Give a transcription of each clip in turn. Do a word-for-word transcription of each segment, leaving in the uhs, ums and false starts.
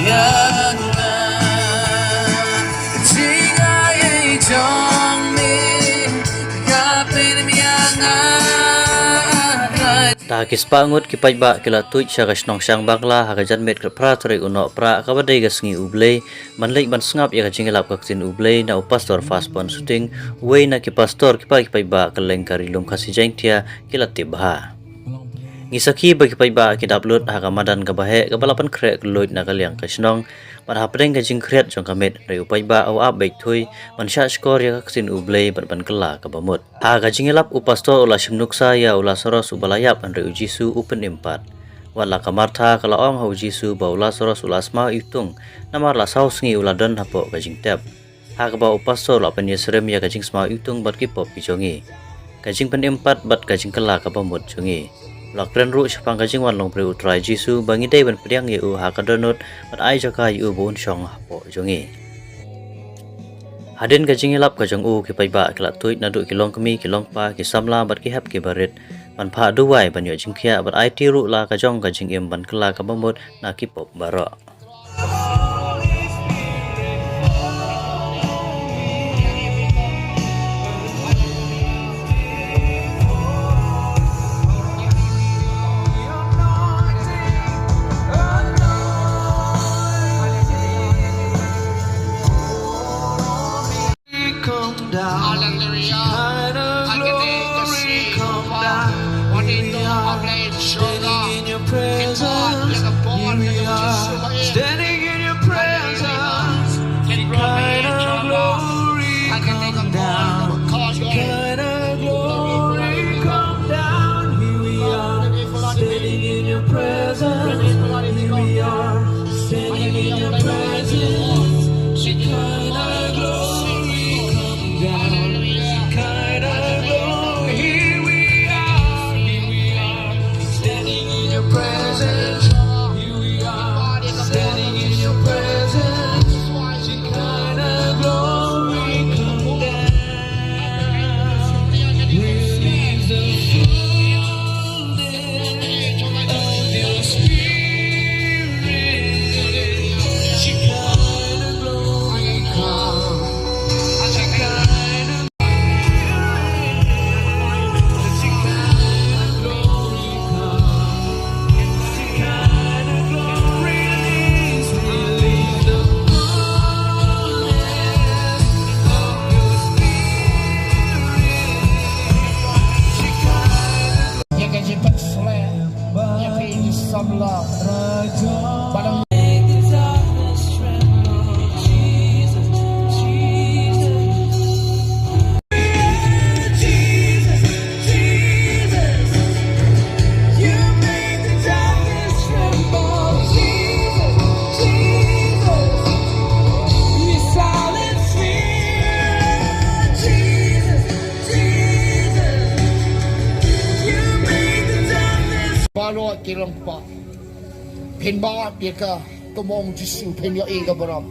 Ïa nga, jingai jong me ka pynmih ïa nga. Da ki spah ngut ki paidbah ki la tuid sha ka shnong Shangbangla ha ka janmiet khatphra tarik u Nohprah kaba dei ka sngi U Blei, ban leit ban sngap ïa ka jingïalap ka ktien U Blei na u Pastor Firstborn Suting, uwei na ki pastor kiba ki paidbah kylleng ka Ri Lum Khasi Jaiñtia ki la tip bha. Ngi sakhi ba ki paidbah ki dap lut ha ka madan kaba heh kaba la pynkhreh kylluid na ka liang ka shnong, bad hapdeng ka jingkhriat jong ka miet hynrei u paidbah u ap beit thui ban shah shkor ïa ka ktien U Blei bad ban kylla kaba mut. Ha ka jingïalap u pastor u la shim nuksa ïa u Lasaros uba la ïap hynrei u Jisu u pynim pat. Wat la ka Martha ka la ong ha u Jisu ba u Lasaros u la smaw iwtung, namar la saw sngi u la don hapoh ka jingtep. Ha kaba u pastor u la pynïasyriem ïa ka jingsmaw iwtung bad ki pop ki jong ngi, ka jingpynim pat bad ka jingkylla kaba mut jong ngi. U la kren ruh shaphang ka jingwan longbriew u Trai Jisu ba ngi dei ban pdiang ïa u ha ka dohnud bad ai jaka ïa u ba un shong hapoh jong ngi. Hadien ka jingïalap ka jong u ki paidbah ki la tuid naduh ki longkmie, ki longkpa, ki samla bad ki hep ki barit ban phah duwai ban ïoh jingkhiah bad aiti ruh la ka jong ka jingim ban kylla kaba mut na ki pop baroh. Hallelujah. Ha kane ka sngi, Kpa, wat ïa u Blei jong nga. Kpa, ïa ka bor ka jong u Jisu ba ïeit. Hallelujah. Kin roi ïa jong nga. Ha kane ka bor kaba kha ïeit. Standing in your presence, here we are. Standing in your presence, Shekinah glory come down. Shekinah glory, here we are, here we are. Standing in your presence, here we are. Standing in your presence, Shekinah glory come down. Release the fullness of your spirit. Shekinah glory come. Shekinah, Shekinah glory come. Shekinah glory, release, release the fullness of your spirit. Shekinah. Ïa ka jingpynshlur, ïa ka jingsamla. Ba dang Baroh ki long pat. Phin bat ïa ka kumba u Jisu, phin ïohi ka burom.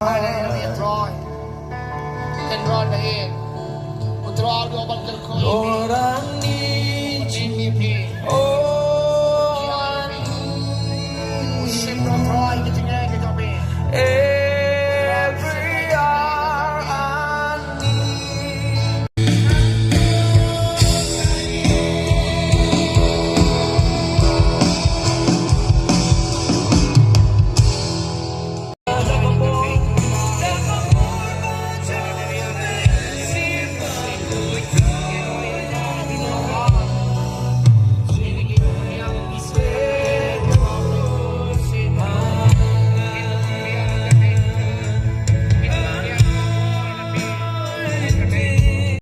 Haleluya, Trai. Kan roi ba ïeit. U Trai u dei uba kyrkhu ïa ngi. Lord, I need you.